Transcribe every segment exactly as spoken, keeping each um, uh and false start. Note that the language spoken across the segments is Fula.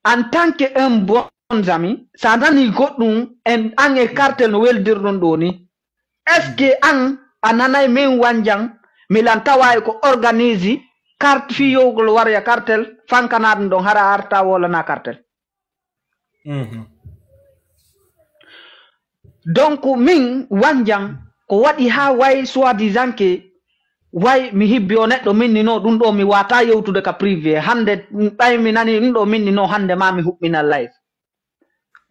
En tant que un bon ami, sa nani goɗɗum, en an e cartel no weldirɗon ɗo ni. Est-ce que an a nanay min Wanjan, milan tawa e ko organise carte fii yowgol waroya cartel, fankana ɗum ɗon hara arta wolana cartel? Mhm. Donc min Wanjan, ko waɗi ha way soi-disant que way mi hibbi o neɗɗo minni no ɗum ɗo mi wata yewtude ka privé. Hande ɓay mi nani ɗum ɗo minni no hande ma mi huɓɓina live.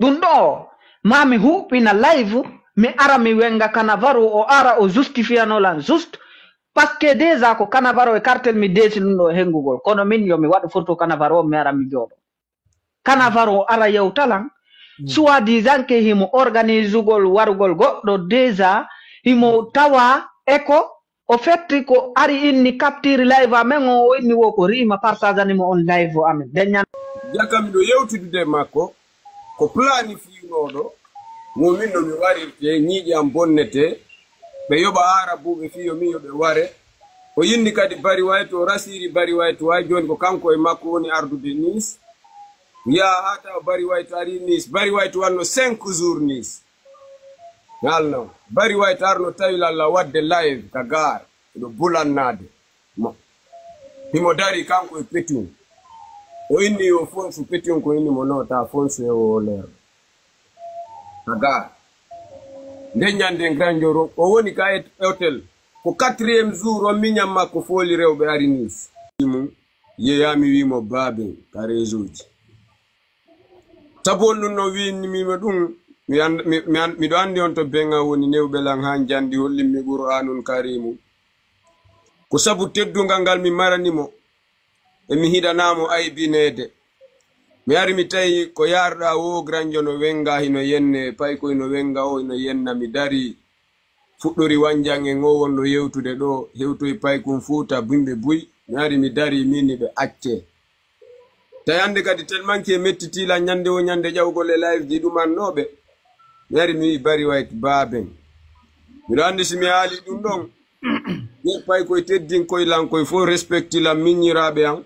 Ɗum ɗo ma mi huɓɓina live, mi ara mi wenga Kanavaru, o ara o justifiano lan juste. Parce que déjà ko Kanavaru e cartel mi desi ɗum ɗo e hengugol. Kono min yo mi waɗu photo Kanavaru o mi ara mi jooɗo. Kanavaru o ara yewtalan. Soi-disant que himo organisugol warugol goɗɗo déjà, himo tawa eko o fetti ko ari inni capture live amen o, o inni wo ko riima partage animo on live o amen. Deñan. Jaka miɗo yewtidude e makko, ko planifiinooɗo, mo min no mi warirte, ñiiƴe am bonnete, ɓe yoɓa Aarabuuɓe fii yo min yo ɓe ware. O yinni kadi Bari Wayto, o rasiri Bari Wayto, way jooni ko kanko e makko woni ardude Nice. Yaa haa tawa Bari Wayto ari Nice. Bari Wayto wanno cinq jours Nice. Ngal non. Bari Wayto arno tawi lalla waɗde live ka gaar. Miɗo bulannaade mo. Himo dari kanko e Petion. O inni yo Fonsu, Petion ko inni mo nota Fonsu e o leer. Ka gaar. Nde ñande Grand Joro, o woni ka et-, hôtel. Ko quatrième jour o miñan makko fooli rewɓe ari Nice. Mum, yeeyami wi mo baaben ka réseau ji. Sabu on ɗum no winnimi mo ɗum, mi and-, mi, mi and-, miɗo anndi on to beŋa woni newɓe lan haa njandi hollimmi Qur'aanun Kariimu. Ko sabu teddungal ngal mi marani mo, e mi hiɗanaa mo aybineede. Mi ari mi tawi ko yaarɗaa woo Granjo no wenga, hino yenne, paykoy no wenga o, hino yenna, mi dari. Fuɗɗori Wanjan en o wonno yewtude ɗo, hewtoy paykun Fuuta, bimɓe buy. Mi ari mi dari, min ni ɓe acce. Tawi hannde kadi tellement que mettiti lan ñande o ñande ƴawgol e live ji ɗumannooɓe. Mi ari mi wi'i Bari Wayt baaben. Miɗo anndi si mi haali ɗum ɗon, ɓe paykoy teddinkoy lan koy fof respecti lan miññiraaɓe an.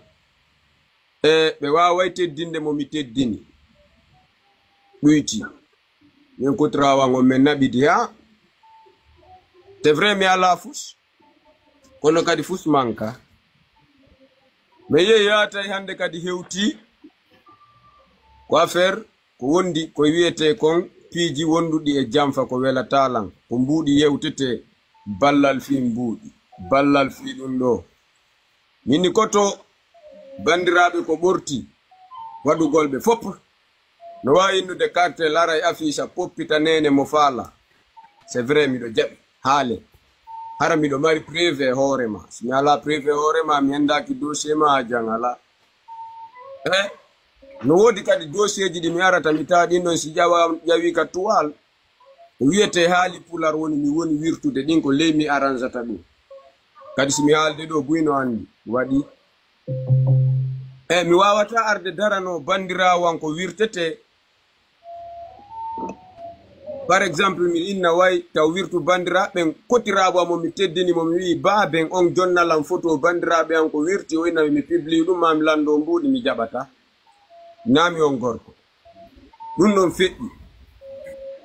E ɓe waaway teddinde mo mi teddini. Ɗuyti. Min kutrawan on min naɓidi ha. C'est vrai mi alaa fus. Kono kadi fus manka. Mi yehi haa tawi hannde kadi hewti. Ko affaire ko wondi ko wiyetee kon piiji wonduɗi e janfa ko welataa lan. Ko mbuuɗi yewtetee. Ballal fii mbuuɗi. Ballal fii ɗum ɗo. Min ni koto banndiraaɓe ko ɓorti waɗugol ɓe fof. No waawi innude carte laara e affiche a poppita neene mo faala. C'est vrai miɗo jaɓi haale. Hara miɗo mari preuve e hoore ma. Si mi alaa preuve e hoore ma, mi anndaaki dossier ma a jan alaa. E no woodi kadi dossier ji ɗi mi arata mi tawa ɗin ɗon si ƴawa ƴawi ka tuwal. Ko wiyetee haali pular woni mi woni wirtude ɗin ko ley mi aransata ɗum. Kadi si mi haalde ɗo buy no anndi waɗi. E mi waawata arde darano banndiraawo an ko wirtetee. Par exemple, mi inna way taw wirtu banndiraaɓe ɓen kotiraawo am o mi teddini mo mi wi'i baaben on jonnalan foto banndiraaɓe an ko wirti o inna mi publie ɗum ma mi lanndo mbuuɗi mi jaɓata. Naa mi on gorko. Ɗum ɗon feƴƴi.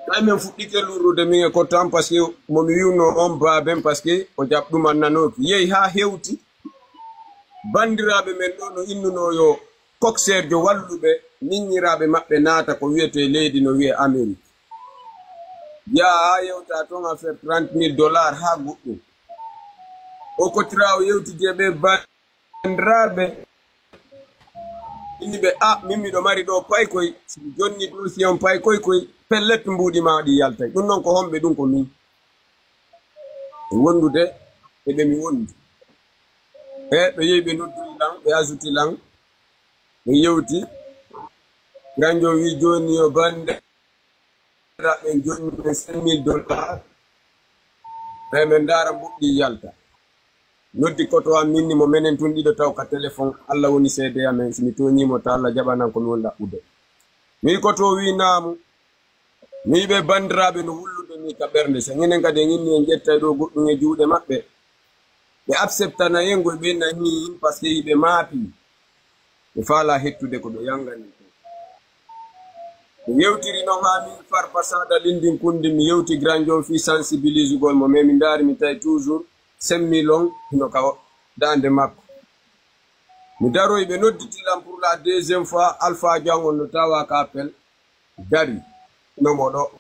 Tawi min fuɗɗike lurrude min e kotto am parce que mo mi wi'unoo on baaben parce que o jaɓ ɗum annanooki. Yehi haa hewti. Banndiraaɓe men ɗo no innunoo yo kokseerjo walluɓe miññiraaɓe maɓɓe naata ko wiyetee leydi no wiyee Amerik. Yaha haa yewta toon affaire trente mille dollars haa goɗɗum. O kotiraawo yewtidi e ɓe banndiraaɓe. Inni ɓe a min miɗo mari ɗo paykoy, si mi jonni dossier on paykoy koy pellet mbuuɗi ma ɗi yaltay. Ɗum noon ko homɓe ɗum ko min. E wondude e ɓe mi wondi. E ɓe yehi ɓe nodduri lan, ɓe asuti lan, ɓe yewti. Granjo wi jooni yo bannde. Ɓen jonni men cinq mille dollars. Ɓay men ndaara mbuuɗi yalta. Noddi koto am minni mo menen tun ɗiɗo taw ka téléphone. Allah woni seede amen. Si mi tooñii mo ta Allah jaɓanan ko mi woni ɗaɓɓude. Mi wi'i koto wi naamu. Mi wi'i ɓe banndiraaɓe no wullude ni ka ɓernde. So enen kadi en inni en ƴettay ɗo goɗɗum e juuɗe maɓɓe. Ɓe acceptana en ko ɓe nani parce que ɓe maapi. Ɓe faala hettude ko ɓe yangani. Mi yewtiri noon haa min Farba Sada Lindin Kundi, mi yewti Grand John fii sensibilisugol mo, mais mi ndaari mi tawi toujours semmi lon hino ka o-, daande makko. Mi daroyi ɓe nodditi lan pour la deuxième fois, Alpha John on no tawa ka appel, dari no mo ɗo.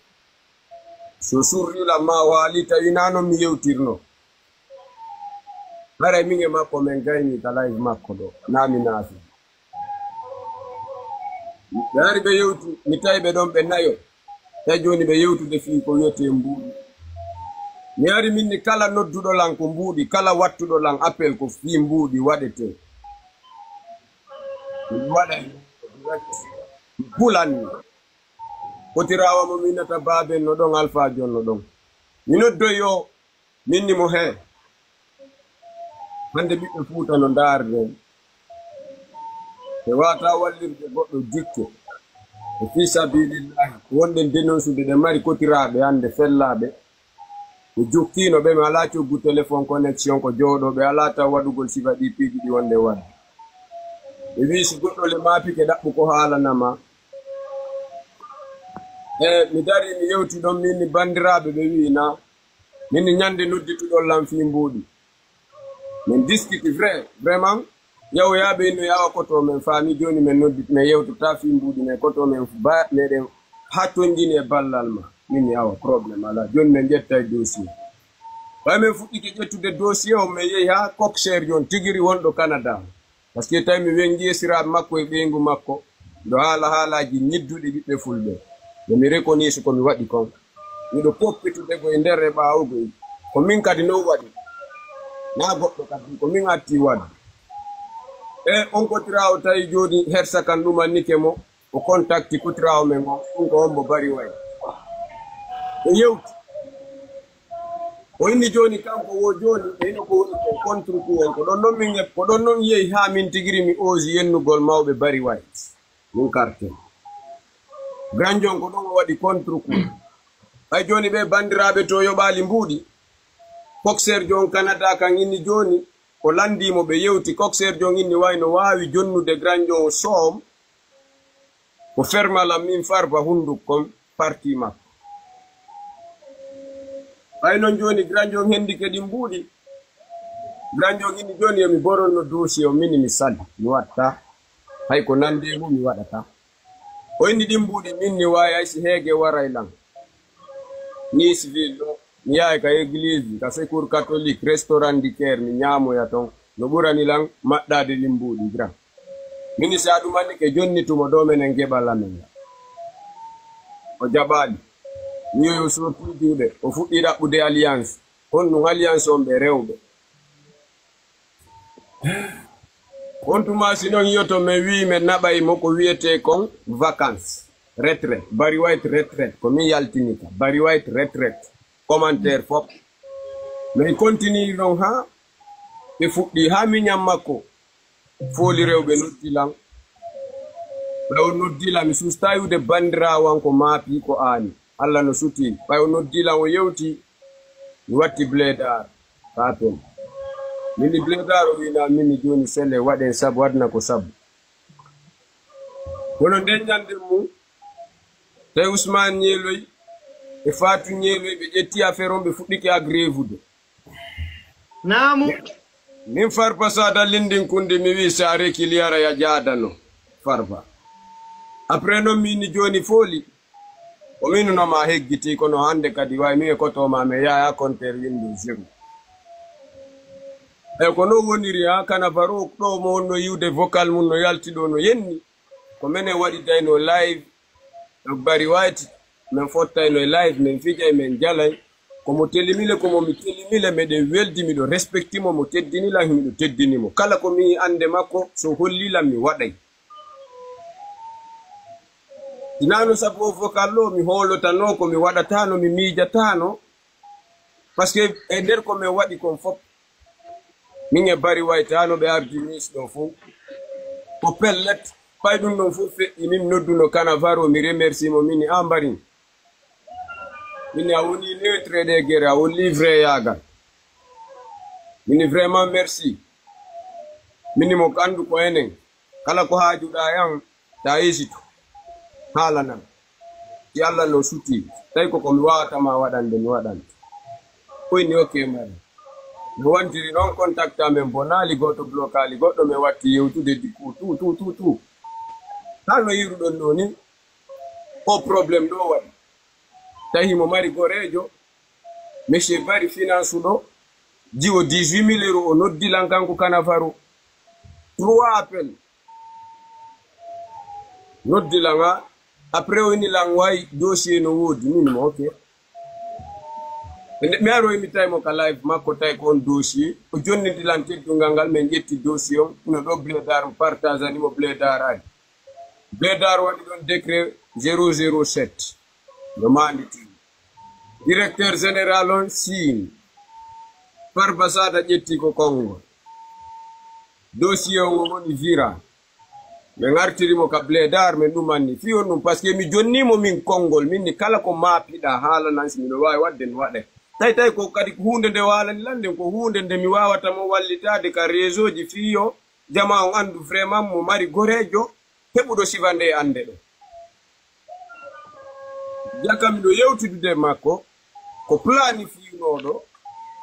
So surri lan ma o haali tawi naa noon mi yewtirno. Haray min e makko men gayni ka live makko ɗo, naa mi naafi. Ɓe ari ɓe yewti, mi tawi ɓe ɗon ɓe nayo. Tawi jooni ɓe yewtude fii ko wiyetee mbuuɗi. Mi ari min ni kala nodduɗo lan ko mbuuɗi, kala wattuɗo lan appel ko fii mbuuɗi waɗetee. Mi waɗay direct. Mi bulan ni. Kotiraawo mo mi innata Baaben no ɗon, Alpha John no ɗon. Mi noddoyi o, min ni mo hee. Hannde ɓiɓɓe Fuuta no ndaarden. Ɓe waata wallirde goɗɗo jucco. E fii sabilillahi, ko wonɗen denonsude ɗe mari kotiraaɓe hannde fellaaɓe. Ɓe jokkiino ɓe, mi alaa coggu téléphone connexion ko jooɗoo, ɓe alaa taw waɗugol sifa ɗi piiji ɗi wonɗen waɗde. Ɓe wii si goɗɗo le maapike ɗaɓɓu ko haalana ma. E mi dari mi yewti ɗon min ni banndiraaɓe ɓe wii na. Min ni ñande noddituɗon lan fii mbuuɗi. Min discuti vrai, vraiment. Yawo yaaɓe inno yawa koto men faami jooni men noddit men yewtata fii mbuuɗi men koto men ba-, meɗen haa tonjini e ballal ma. Min ni awa problème alaa. Jooni men ƴettay dossier. Ɓay men fuɗɗike ƴettude dossier on men yehi haa Coxer jooni tigiri wonɗo Canada. Parce que tawi mi wengi esiraaɓe makko e ɓeyngu makko. Miɗo haala haalaaji ñidduɗi ɓiɓɓe fulɓe. Yo mi reconnaisse ko mi waɗi kon. Miɗo poppitude ko e nder e ɓaawo ko e. Ko min kadi non waɗi. Naa goɗɗo kadi, ko min atti waɗde. E on kotiraawo tawi jooni hersa kan ɗumannike mo, o contacti kotiraawo men on, ɗum ko on mo bari wayi. O yewti. O inni jooni kanko wo jooni, e hino ko woni ko contre coup on. Ko ɗon non min, ko ɗon non yehi haa min tigiri mi oosi yennugol mawɓe bari wayi. Min karten. Grand John ko ɗon o waɗi contre coup. Ɓay jooni ɓe banndiraaɓe to yoɓaali mbuuɗi. Coxer John Canada kan inni jooni, o lanndii mo ɓe yewti. Coxer John inni way no waawi jonnude Grand John o soom. O ferma lan min Farba hunnduk kon parti makko. Ɓay non jooni Grand John hendike ɗin mbuuɗi. Grand John inni jooni yo mi boronno dossier o min mi sali. Mi watta. Hay ko nande mo mi waɗata. O inni ɗin mbuuɗi min ni waayay si heege waray lan. Nice ville ɗo, mi yahay ka église, ka secours catholique, restaurant du cœur, mi ñaamoya ton. No ɓurani lan maɗɗaade ɗin mbuuɗi, grand. Min ni si a ɗumannike jonni tumo ɗo menen geɓal amen ngal. O jaɓaali. Mi wi'i o sorti juuɗe, o fuɗɗi ɗaɓɓude alliance. Honɗum alliance on ɓe rewɓe? On tuma si non yoto men wi men naɓay mo ko wiyetee kon vacances, retraite, Barry White retraite, ko min yaltini ka, Barry White retraite, commentaire fop. Men continue non haa ɓe fuɗɗi, haa miñan makko fooli rewɓe noddi lan. Ɓay o noddi lan, mi suusta wi'ude banndiraawo an ko maapi ko aani. Alla no suti. Ɓay o noddi lan, o yewti, mi watti Blédard. Ka ton. Min ni Blédard o wi'na min ni jooni sele waɗen sabu, aduna ko sabu. Kono nden ñande mum, tawi Ousmane Ñeeloy e Fatou Ñeeloy ɓe ƴetti affaire on, ɓe fuɗɗike agrevude. Naamu. Min Farba Sada Lindin Kundi mi wi sa rekili ara ya jaadano. Farba. Après non min ni jooni fooli. Ko min no ma heggiti kono hannde kadi way min e koto ma me yaya compteur window zéro. E ko non woniri ha Kanavaro ɗo mo wonno yiwde vocal mum no yalti ɗo no yenni. Ko menen waɗi dayno live. Ɗo Barry White, min fottayno e live, min fijay, min jalay. Ko mo telimile, ko mo mi telimile, miɗen weldi, miɗo respecti mo, mo teddini lan, miɗo teddini mo. Kala ko mi annde makko, so holli lan, mi waɗay. Sinano sabu o vocal ɗo, mi hoolotano, ko mi waɗatano, mi miijatano. Parce que e nder ko min waɗi kon fop, min e Barry White, haa no ɓe ardi Nice ɗo fof. Ko pellet, ɓay ɗum ɗon fof feƴƴi, min nodduno Kanavaro, mi remercie mo, min ni, "Ah, Barry, min ni a woni neutre ɗe gere, a woni vrai yaagal." Min ni, "Vraiment, merci." Min ni mo anndu ko enen, kala ko haajuɗaa e an, ta hésite, haalanam. Si Allah no suti, tawi ko ko mi waawata ma waɗande, mi waɗan. O inni, "Ok, mari." Mi wantiri noon, contact amen bonaali, gooto blokaali goɗɗo, mi watti yewtude du coup, tu, tu, tu, tu. Haa no yiruɗon ɗoo ni, o problème ɗoo waɗi. Tawi himo mari goreejo, monsieur Bari finance ɗo, jiwo dix-huit mille euros, o noddi lan kanko Kanafaru. Trois appels. Noddi lan, a, après o inni lan, "Way, dossier no woodi." Min mo, "Ok." Nde mi aroyi mi tawi mo ka live makko, tawi ko on dossier. O jonniti lan teddungal ngal, min ƴetti dossier on. Hino ɗo Blédard, mi partage ani mo, Blédard ari. Blédard waɗi ɗon décret zéro zéro sept. No maanditi. Directeur général on siini. Farba Sada ƴetti ko konngol. Dossier o ngo woni vira. Min artiri mo ka Blédard, min ɗumanni. Fii on ɗum, parce que mi jonni mo min konngol. Min ni kala ko maapiɗaa, haalanan si miɗo waawi waɗde, mi waɗay. Tawi, tawi ko kadi huunde nde waalani lan nden, ko huunde nde mi waawata mo wallitaade ka réseau ji fii yo jamaa on anndu vraiment mo mari goreejo heɓuɗo sifa nde annde ɗo. Jaka miɗo yewtidude e makko, ko planifiinooɗo,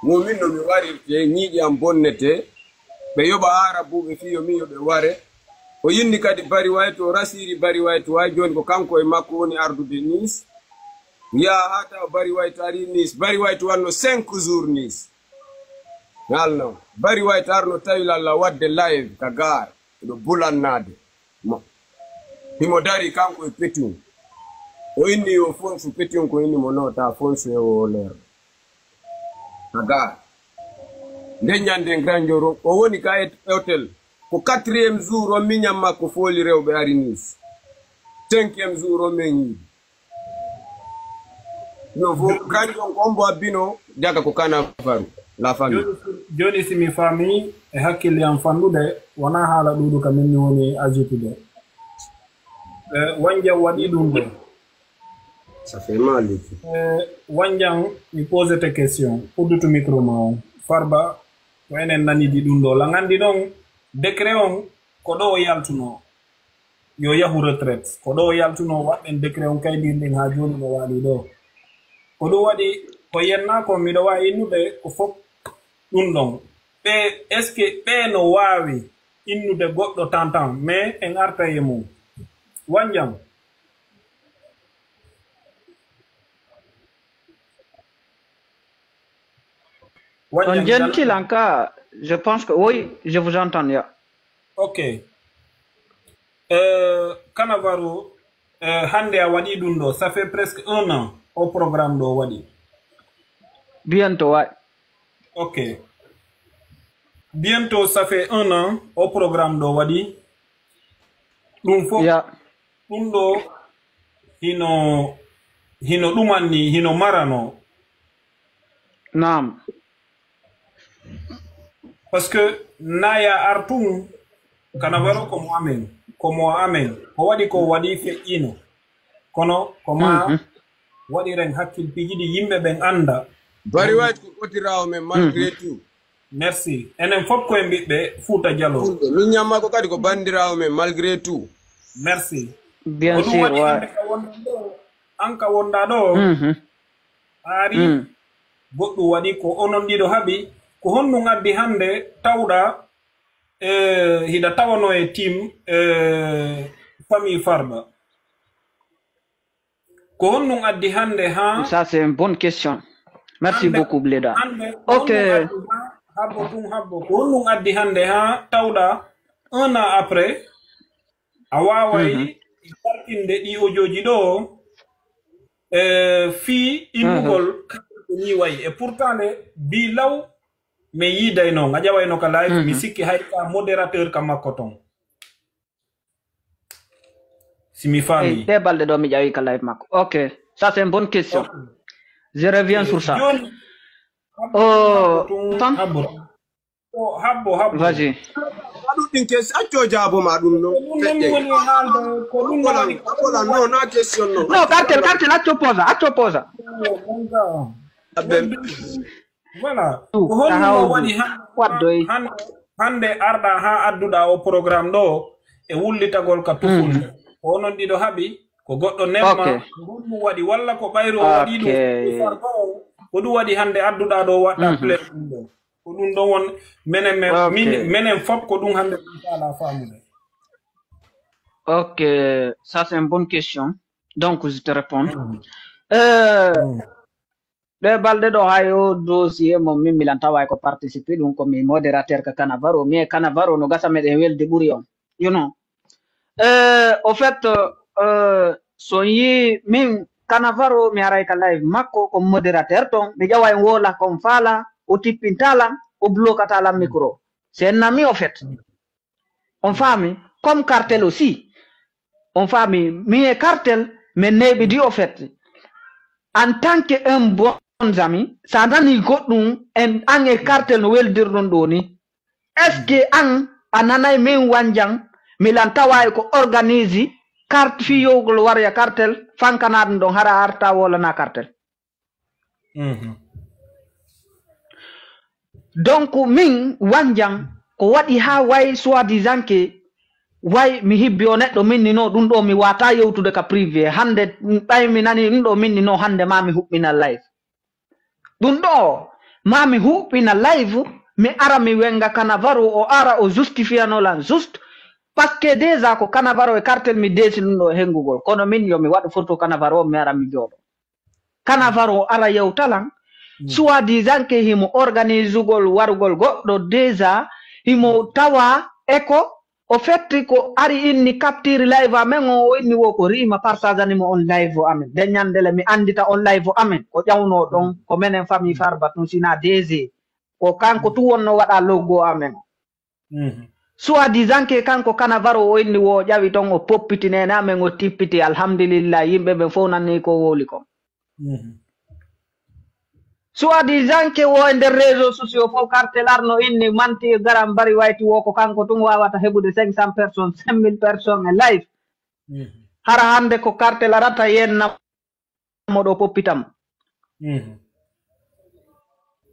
mo min no mi warirte, ñiiƴe am bonnete, ɓe yoɓa Aarabuuɓe fii yo min yo ɓe ware. O inni kadi Bari Waytu, o rasiri Bari Waytu, way jooni ko kanko e makko woni ardude Nice. Yaa haa tawa Bari Waytu ari Nice. Bari Waytu wanno cinq jours Nice. Ngal non. Bari Waytu arno tawi lalla waɗde live ka gaar. Ɗo bulannaade mo. Himo dari kanko e Petion. O inni yo Fonsu, Petion ko inni mo no ta Fonsu e o leer. Aga. Nde ñande Grand Joro, o woni ka et-, hôtel. Ko quatrième jour on miñan makko fooli rewɓe ari Nice. Cinquième jour on men yiidi. No fo kanjum ko on mbo abbino, jaga ko Kanafaru, la famille. Joni, joni si mi faami e hakkille am fanɗude, wonaa haala ɗuuɗu ka min mi woni ajitude. Eh, Wanjan waɗi ɗum ɗo. Ça fait mal, ici. Eh, Wanjan, mi posete question. Uddutu micro ma on. Farba, ko enen nanidi ɗum ɗo. Langandi ɗon, décret on, ko ɗo o yaltuno. Yo yahu retraite. Ko ɗo o yaltuno waɗɗen décret on, kaydirɗen haa jooni no waali ɗo. Ko ɗum waɗi, ko yennaa ko miɗo waawi innude ko fof ɗum ɗon. Ɓe, est-ce que ɓe no waawi innude goɗɗo tantan, mais en arta e mum. Wanjam. On Wanjam, jenti lanka, je pense que oui, je vous entends, ya. Ok. Euh, Kanavaru, euh, hannde a waɗi ɗum ɗo. Ça fait presque un an o programme ɗo waɗi. Bientôt, ouais. Ok. Bientôt, ça fait un an o programme ɗo waɗi. Ɗum fof, ya. Ɗum ɗo hino, hino ɗumanni, hino marano. Naam. Parce que naya artum, kana waro ko mo amen, ko mo amen. Ko waɗi ko waɗi feƴƴino. Kono ko ma Mhm. waɗiren hakkil piiji ɗi yimɓe ɓen annda. Bari White ko kotiraawo men malgré Mhm. tout. Merci. Enen fof ko en ɓiɓɓe Fuuta Jaloo. Fulɓe. Min ñamma ko kadi ko banndiraawo men malgré tout. Merci. Bien Ko ɗum sûr, waɗi ouais. hannde ka wonɗen ɗo, an ka wonɗaa ɗo, Mhm. a ari, Mm. goɗɗum waɗi ko onon ɗiɗo haɓi. Ko honɗum addi hannde tawɗa, eh, hiɗa tawano e team, eh, famille Farba? Ko honɗum addi hannde haa Ça, c'est une bonne question. Merci hannde, beaucoup, Bleda. hannde, ko Ok. honɗum addi haa, habbo tun habbo. Ko honɗum addi hannde haa tawɗa un an après, a waaway Mhm. dartinde ɗi ojooji ɗo, eh, fii innugol Mhm. kala ko nii wayi. Et pourtant, nde bii law, mi yiidayno, nga ƴawayno ka live, mi Mhm. sikki hay ka modérateur ka makko ton. Si mi faami. Ey, ɗe balɗe ɗo mi ƴawi ka live makko. Ok, ça c'est une bonne question. Ok. Je reviens Eh, sur ça. Jooni, Oh, habbo tun, attends. habbo. Oh, habbo, habbo. Vas-y. Aɗu ɗin kes, acco jaabo ma ɗum no. Ko ɗum non woni haalde, ko ɗum non Akola, woni akola, non, na question non. Non, cartel, cartel, acco posa, acco posa. Oh, mon gars. Abbe. Voilà. Ɗum, Ko honɗum aha, o waɗi han-, waddoy. han-, hannde arɗa haa adduɗa o programme ɗo e wullitagol ka tufulde? Mhm. Ko onon ɗiɗo haɓi, Ko goɗɗo nemma, ok, ko honɗum waɗi, walla ko ɓayro o waɗi ɗum, ok, ko ɗum waɗi hannde adduɗaa ɗo waɗɗa, mhm, plainte ɗum ɗo. Ko ɗum ɗon won menen, men, ok, min, menen fof ko ɗum hannde min faala faamude. Ok, ça c'est une bonne question. Donc, je te réponds. Mhm. Euh, mhm. Ɗe balɗe ɗo hay o dossier mo min milan tawa ko participer ɗum ko mi modérateur ka Canavaro. Mi e Canavaro no gasa meɗen welde ɓuri on. You know. Euh, au fait, euh, so yi min Canavaro mi aray ka live makko ko modérateur ton. Mi ƴawa en wola kon faala, o tippinta lan, o blokata lan micro. C'est un ami au fait. On faami, comme Kartel aussi. On faami, mi e Kartel, mais neeɓi di au fait. En tant que un bon ami, sa nani goɗɗum, en, an e Kartel no weldirɗon ɗo ni. Est-ce que an, a nanay min wanjan, milan tawa e ko organise, carte fi yowgol warya Kartel, fankana ɗum ɗon hara arta wolana Kartel? Mhm. Donc, min wanjan, ko waɗi haa way soi-disant que way mi hibbi o neɗɗo minni no ɗum ɗo mi wata yewtude ka privé. Hannde ɓay mi nani ɗum ɗo minni no hannde ma mi huɓɓina live. Ɗum ɗo ma mi huɓɓina live, mi ara mi wenga Canavaro o ara o justifiano lan juste. Parce que déjà ko Canavaro e Kartel mi desi ɗum ɗo hengugol. Kono min yo mi waɗu photo Canavaro mi ara mi jooɗo. Canavaro ara yewtalan. Mm. Soi-disant que himo organisugol warugol goɗɗo déjà, himo tawa eko, o fetti ko ari inni capture live amen o, o inni wo ko riima partageani mo on live amen. De ñande le mi andita on live amen. Ko ƴawno ɗon, ko menen famille Farba tun sina D G. Ko kanko tu wonno waɗa logo amen. Mhm. Soi-disant que kanko Canavaro o inni wo ƴawi ton o poppiti nene amen o tippiti alhamdulillah yimɓe ɓen fof nanni ko wowli kon. Mhm. Soi-disant que wo e nder réseau sociaux fof Kartel arno inni manti e garan bari wayti wo ko kanko tun wawata heɓude cinq cents personnes, cinq mille personnes e live. Mhm. Hara hannde ko Kartel arata yenna mo ɗo poppitamo. Mhm.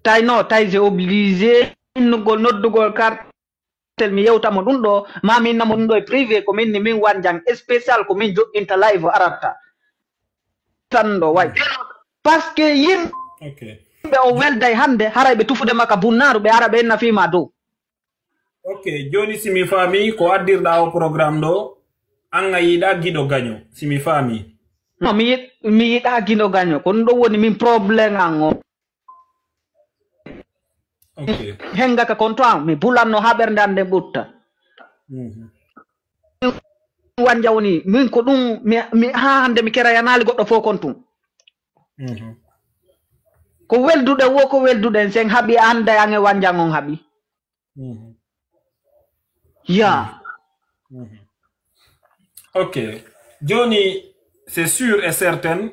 Tay no, tay j'ai obligé innugol, noddugol Kartel, mi yewtamo ɗum ɗo, ma mi innamo ɗum ɗo e privé, ko min ni min wanjan spécial, ko min joɗɗinta live aratta. Tan ɗo way. Parce que yimɓe, ok, o welday hannde, haray ɓe tufude ma ka bunnaaru, ɓe ara ɓe inna fii ma dow. Ok, jooni si mi faami ko addirɗaa o programme ɗo, an a yiɗaa giɗo gaño, si mi faami. No, mi yiɗ-, mi yiɗaa giɗo gaño, ko ɗum ɗo woni min problème an o. Ok. Hengaka kon to an, mi bulanno haa ɓernde an nden ɓutta. Mhm. Wanja woni, min ko ɗum, mi, mi, haa hannde mi kerayanaali goɗɗo fof kon tun. Mhm. Ko welduɗe wo, ko welduɗen, sen haɓi annda an e wanjan on haɓi. Mhm. Ya. Mhm. Ok. Jooni, c'est sûr et certain,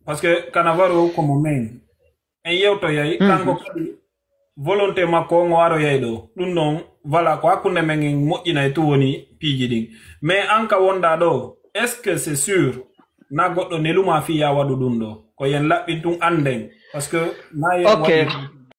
parce que Canavaro ko mo men. En yewtoyay, mhm, kanko kadi, volonté makko on o aroyay ɗo. Ɗum noon, voilà, ko hakkunde men en moƴƴinay tu woni piiji ɗin. Mais an ka wonɗaa ɗo, est-ce que c'est sûr na goɗɗo neluma fii ya waɗu ɗum ɗo? Ko yen laɓɓin tun annden. Parce que na yen, ok, waɗi